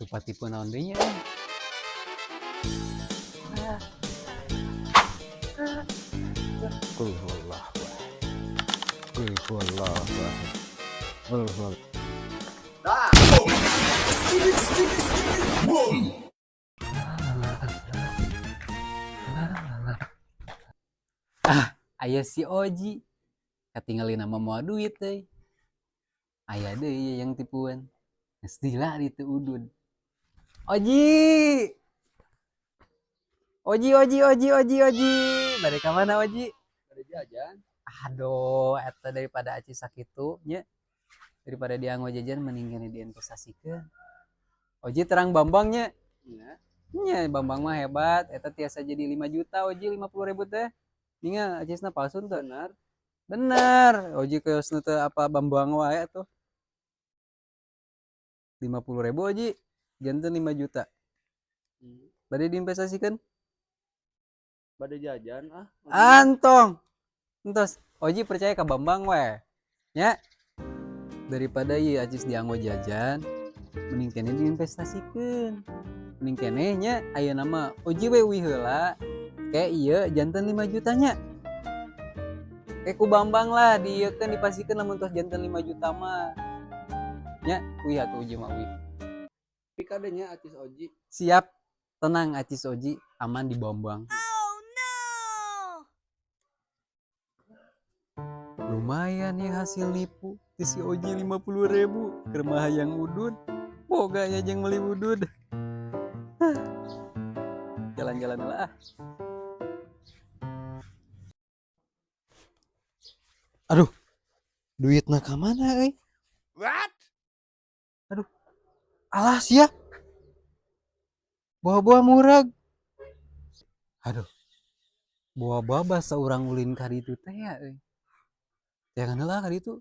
Lupa tipe naon deui nya. Qul huwallahu ahad. Qul huwallahu ahad. Qul huwallahu. Ah, aya si Oji. Katingalin nama moal duit euy. Aya deui yang tipuan. Geus lah itu udud. Oji. Oji, Oji, Oji, Oji, Oji. Bade ka mana, Oji? Ada jajan. Aduh, eta daripada aci sakitu nya. Daripada dia jajan mending keneh diinvestasikeun. Oji terang Bambang nya. Nya. Nya Bambang mah hebat, eta tiasa jadi 5 juta Oji 50.000 teh. Ningal acisna palsu teu? Benar. Bener. Oji keusna teu apa Bambang wae atuh. 50.000 Oji, janten 5 juta. Bade diinvestasikeun? Bade jajan ah. Antong. Entos, Oji percaya ke Bambang we. Nya. Daripada ieu acis dianggo jajan, mending keneh diinvestasikeun. Mending keneh nya ayeuna mah Oji we uih heula. Kayak ieu janten 5 juta nya. Kayak ku Bambang lah diieukeun dipasikeun lamun tos janten 5 juta mah. Nya, uih atuh Oji mah uih. Tapi kadenya acis Oji. Siap. Tenang acis Oji, aman di Bambang. Oh no! Lumayan nih hasil nipu ti si Oji 50.000 keur mah hayang udud. Boga nya jeung meuli udud. Jalan-jalan lah ah. Aduh, duitna ka mana euy? What? Aduh. Alah sia. Bawa-bawa murag. Aduh. Bawa-bawa basa urang ulin ka ditu teh ya euy. Jangan heula ka ditu.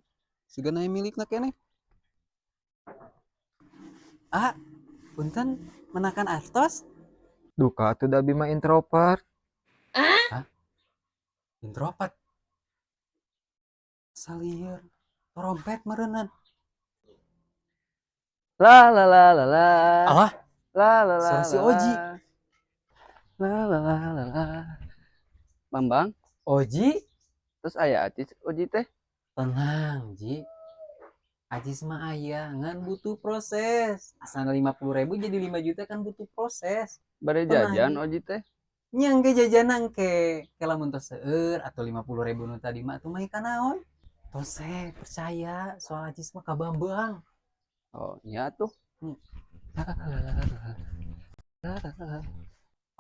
Siga aya milikna keneh. Ah, punten menakan artos? Duka atuh da abi mah introvert. Hah? Introvert? Salieur, trompet meureunnan. La la la la la. Alah. La la la. Suara si la, Oji. La la la la la. Bambang. Oji? Terus aya acis Oji teh. Tenang, Ji. Acis mah aya, ngan butuh proses. Asalna 50.000 jadi 5 juta kan butuh proses. Bade Tenang, jajan Ji. Oji teh. Nya engke jajanan ke. Ke lamun tos seueur atau 50.000 nu tadi mah atuh mah kanaon. Tos we percaya soal acis mah ka Bambang. Oh, nya atuh.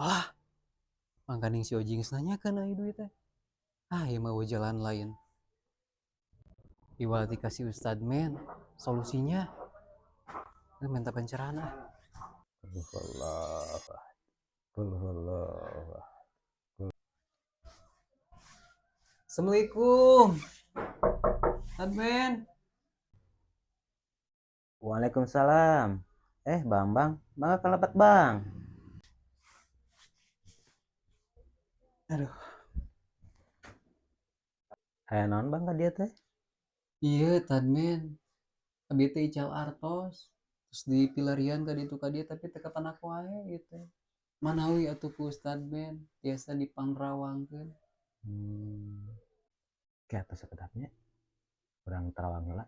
Alah. Mangkaning si Oji geus nanyakeun aya duit teh. Ah, ieu mah jalan lain. Iwal dikasih Ustad men, solusinya. Nah, minta pencerahan ah. Qul huwallahu ahad. Qul huwallahu ahad. Assalamualaikum. Admin. Waalaikumsalam. Bambang, bangga kelebat Bang. Aduh. Aya naon Bang ka dieu teh? Iya, Tadmin. Abi teh ical artos. Terus dipilarian ka ditu ka dieu tapi teu kapanak wae gitu. Manawi atuh ku Ustad Ben tiasa dipangrawangkeun. Ke atuh sakedapnya. Urang terawang heula.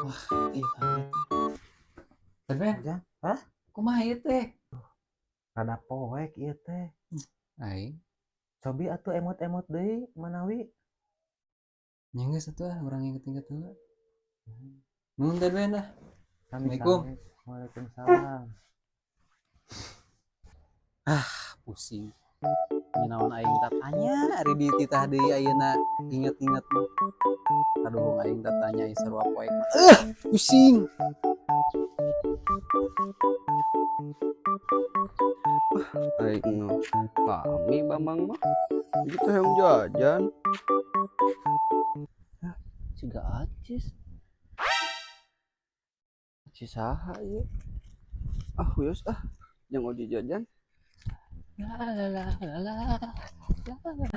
Wah, iya teh. Tadmin. Jang, hah? Kumaha ieu teh? Rada poek ieu teh. Aing. Cobi atuh emot-emot deui manawi. Nya geus atuh ah urang inget-inget heula. Nuhun Tadmin ah. Sami-sami. Assalamualaikum. Waalaikumsalam. Ah, pusing. Naon aing tatanya ari dititah deui ayeuna inget-inget mah. Aduh aing tatanya ieu sarua poek mah. Pusing. Aing mah pami Bambang mah. Gitu yang jajan. Hah, siga acis. Acis saha ieu? Ah, wios ah. Jeung Oji jajan. La la la la la.